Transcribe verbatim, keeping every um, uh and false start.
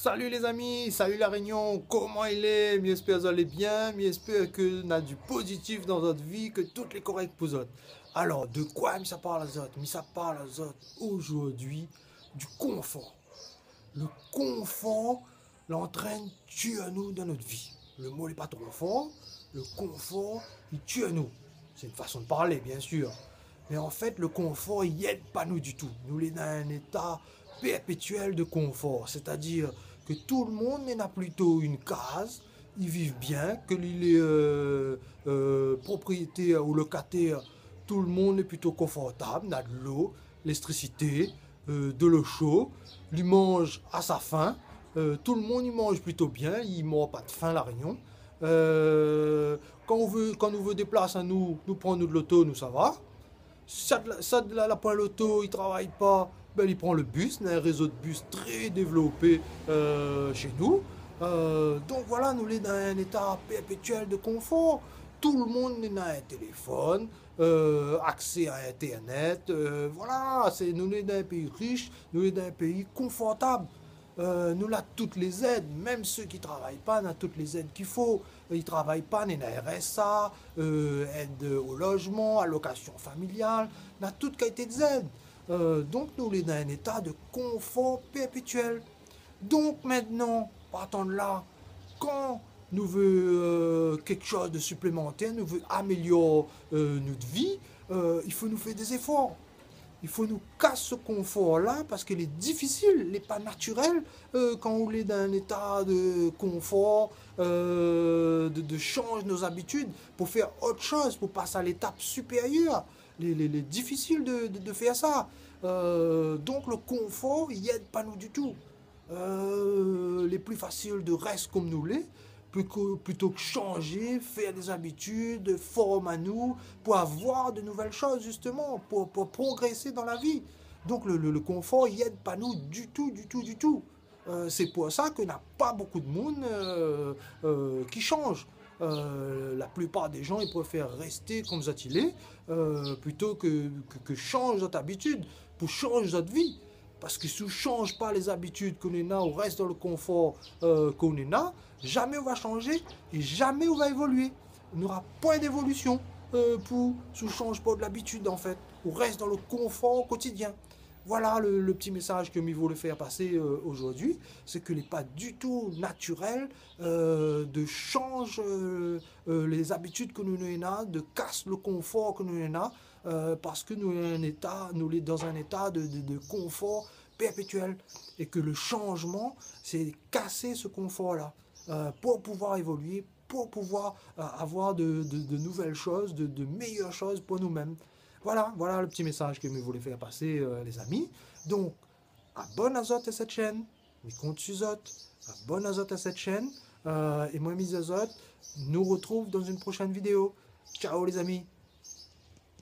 Salut les amis, salut La Réunion, koman i lé ? Mi èspèr zot lé bien, mi èspèr ke na du pozitif dan zot vi, ke tout lé korèk pou zot. Alor, de koi mi sa parl azot ? Mi sa parl azot ojourdui du konfor. Le konfor lé antrinn tié anou dan nout vi. Le mo lé pa tro for, le konfor, li tié anou. Sé in fason de parlé, bien sir. Mé an fèt, le konfor, li èd pa nou ditou. Nou lé dan in éta pèrpétièl de konfor. Sétadir ke tout le moun néna plito in kaz, i viv bien, ke li lé, euh, euh, propriétèr ou lokatèr, tout le moun lé plito konfortab, na dolo, léktrisité, euh, dolo sho, li manz a sa fin, euh, tout le moun i manz plito bien, i mor pa de fin La Réunion. Euh, kan ou vé, kan nou vé déplas anou, nou pran nout loto, nou sava. Sak la, sak la, la pran loto, i travay pa, bin, li pran le bis, na in rézo de bis trè dévlopé, euh, shé nou. Euh, donk voilà, nou lé dan in éta pèrpétièl de konfor. Tout le moun néna in téléfone, euh, aksé a Internet, euh, voilà, sé, nou lé dan in péi rish, nou lé dan in péi konfortab. Euh, nou na tout lé zèd, mèm sak i travay pa, na tout lé zèd k'i fo. I travay pa, néna R S A, euh, èd o lozman, alokasion familial, na tout kalité de zèd. Euh, donk nou lé dan in éta de konfor pèrpétièl. Donk mintnan, partan de la, kan nou vé, euh, kékshoz de siplémantèr, nou vé amélior, euh, nout vi, euh, i fo nou fé dé zéfor. I fo nou kas se konfor la, parske lé difisil, lé pa natirèl, euh, kan ou lé dan in éta de konfor, euh, de, de shanj nout zabitid pou fé ot shoz, pou pas a létap sipérièr. Lé, lé, lé difisil de, de, de fé sa. Euh, donk le konfor, li èd pa nou ditou. Euh, lé pli fasil de rès kom nou lé, plito, plito ke shanjé, fé dé zabitid, form anou, pou avoir de nouvèl shoz, zisteman, pou, pou progrésé dan la vi. Donk le, le, le konfor, li èd pa nou ditou, ditou, ditou. Euh, sé pou sa ke na pa bonpé de moun, euh, euh, ki shanj. Euh, la plipar dé jan, i préfèr rès kom zot i lé, euh, plito ke, ke, ke shanj zot abitid, pou shanj zot vi. Parske si ou shanj pa lé zabitid ke nou néna, ou rès dan le konfor, euh, ke nou néna, zamé ou va shanjé é zamé ou va évolié. Nora poin d'évolision, euh, pou, si ou shanj pa out labitid, an fèt. Ou rès dan le konfor kotidien. Voilà le, le pti mésaz ke mi voulé fé pasé, euh, ojourdui, sé ke lé pa ditou natirèl, euh, de shanj, euh, euh, lé zabitid ke nou néna, de kas le konfor ke nou néna, euh, parske nou lé dan in éta, nou lé dan in éta de, de, de konfor pèrpétièl. É ke le shanjman, sé kas se konfor la, euh, pou pouvoir évolié, pou pouvoir, euh, avoir de, de, de nouvèl shoz, de, de méyèr shoz pou nou mèm. Voilà, voilà le pti mésaz ke mi voulé fé pasé, euh, lé zami. Donk, abonn azot a sèt shèn. Mi kont su zot. Abonn azot a sèt shèn. Euh, é moin, mi di azot, nou retrouv dan in proshèn vidéo. Ciao, lé zami.